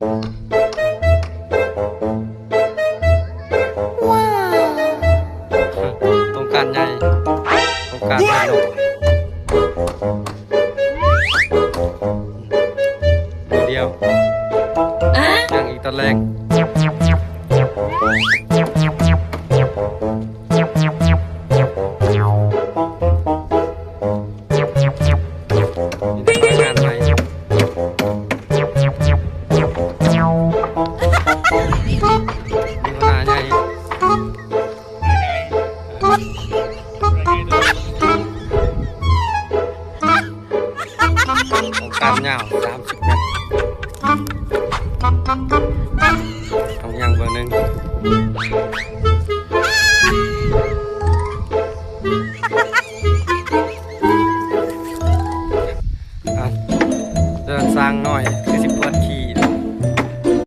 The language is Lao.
ໂຄງການໃຫຍ່ ໂຄງການເຮັດນົກ ມື້ດຽວ ຍັງອີກຕອນແລງ ມີແຕ່ງານໃໝ່ ມີຫົວໜ້າໃຫຍ່ ໂຄງການຍາວສາມສິບແມັດ ຕ້ອງຍ່າງເບີໜຶ່ງ.